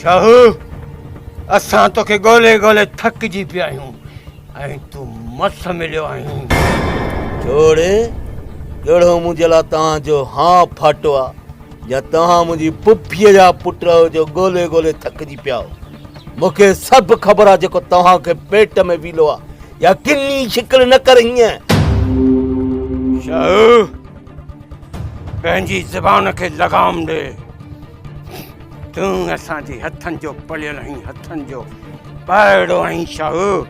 شاهو، اسان توکي ڳولي ڳولي ٿڪجي پيا آهيون ۽ تون مس مليو آهين. ڇوڙ، ڪهڙو منهنجي لاء توهان جو هانء ڦاٽو آ يا توهان منهنجي پڦيء جا پٽ آهيو جو ڳولي ڳولي ٿڪجي پيا آهيو. مون کي سڀ خبر آ جيڪو توهان کي پيٽ ۾ ويلو آ. يا ڪني شڪل نه ڪر هيئن. شاهو، پنهنجي زبان کي لغام ڏي. تون اسان جي هٿن جو پليل آهين، هٿن جو پائڙو آهين شاهو.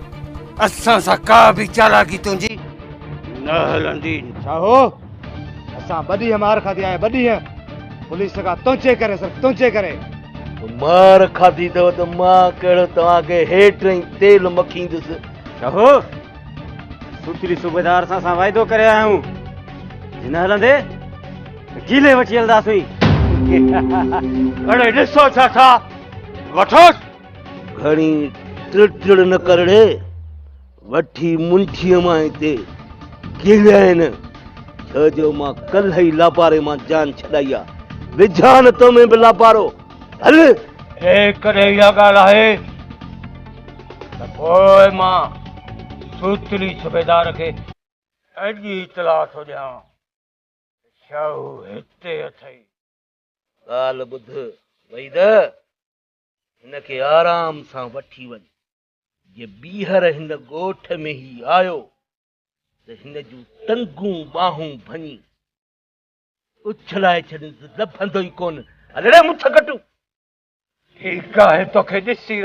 اسان سان ڪا به چالاڪي تنهنجي نه هلندي. شاهو، اسان ٻه ڏينهن مار کاڌي آهي، ٻه ڏينهن پوليس کان تنهنجي ڪري، صرف تنهنجي ڪري. مار کاڌي اٿو ته مان ڪهڙو توهان کي هيٺ ۽ تيل مکيندس. شاهو، سوتلي صوبيدار سان اسان واعدو ڪري آيا آهيون، جي نه هلندي ته گيلي وٺي هلنداسين. اڙي ڏسو ڇا ٿا وٺوس. گهڻي ٽڙ ٽڙ نه ڪر ڙي، وٺي منٺيء مان هتي گيليائين، ڇو جو مان ڪلهه ئي لاباري مان جان ڇڏائي آ، وجهان تو ۾ به لابارو، هل. جيڪڏهن اها ڳالهه آهي ته پوء مان سوتلي صوبيدار کي اڄ ئي اطلاع ٿو ڏيان ته شاهو هتي اٿئي. ڳالهه ٻڌ وحيد، هن کي آرام سان وٺي وڃ. جي ٻيهر هن ڳوٺ ۾ هي آيو ته هن جون ٽنگون ٻانهون ڀڃي اڇلائي ڇڏيندس، لڀندو ئي ڪونه. هل ڙي مڇ ڪٽ. ٺيڪ آهي، توکي ڏسي.